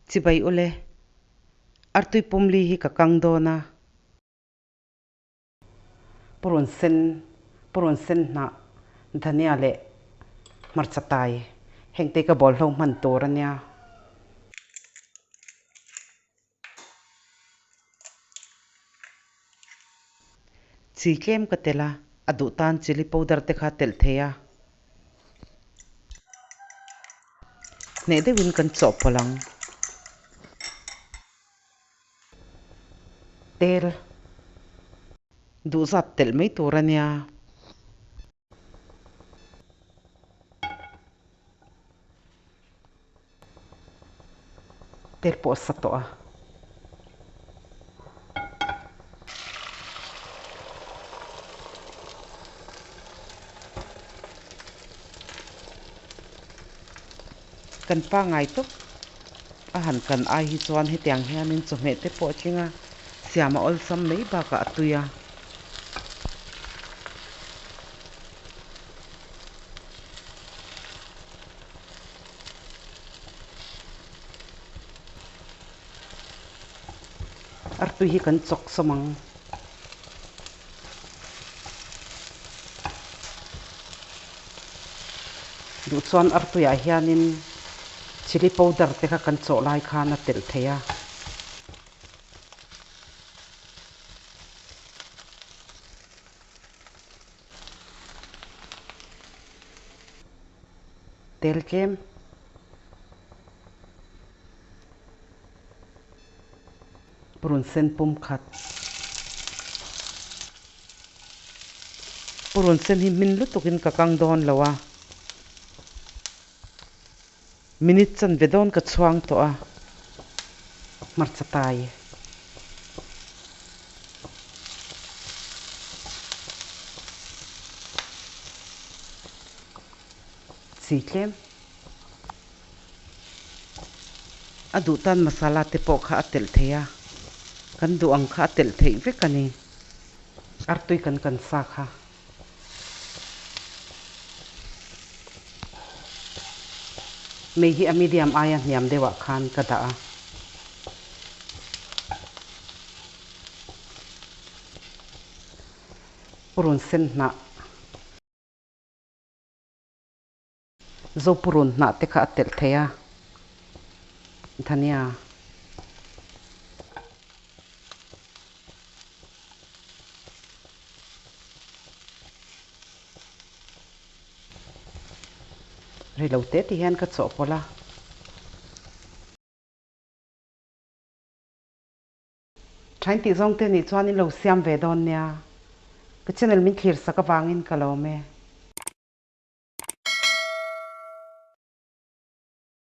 Chibai ule, artui pumli hi ka kang dawn a. Purun sen, purun sen hnah, dhania leh hmarcha tai hengte ka bawlhlo hman tur a nia. Chi tlem ka telh a, a duh tan chilli powder te kha telh thei a. Hneh deuhin kan chawhpawlh ang. Tel duh zat telh mai tur a nia. Tel pawh a sa tawh a. Kan pangai tawp a han kan ai hi chuan hetiang hianin chawhmeh te pawh a tling a, siam a awlsam mai bakah a tui a. Artui hi kan chawk sawm ang. Duh chuan artuiah hianin chilli powder te kha kan chawh lai khan a telh thei a. Tel tlem. Purun sen pum khat. Purun sen hi hmin lutukin ka kang dawn lo a. Minute chanve dawn ka chhuang tawh a, hmarcha tai. Chi tlem. A duh tan masala te pawh kha a telh thei a, kan duh ang kha a telh theih vek a ni. Artui kan kan sa kha. Mei hi a medium aia hniam deuhah khan ka dah a. Purun sen hnah. Zopurun hnah te kha a telh thei a, dhania. Rei lo te ti hian ka chawhpawlh a. Thain tih zawng te nih chuan in lo siam ve dawn nia. Ka channel min thlir sak avangin ka lawm e.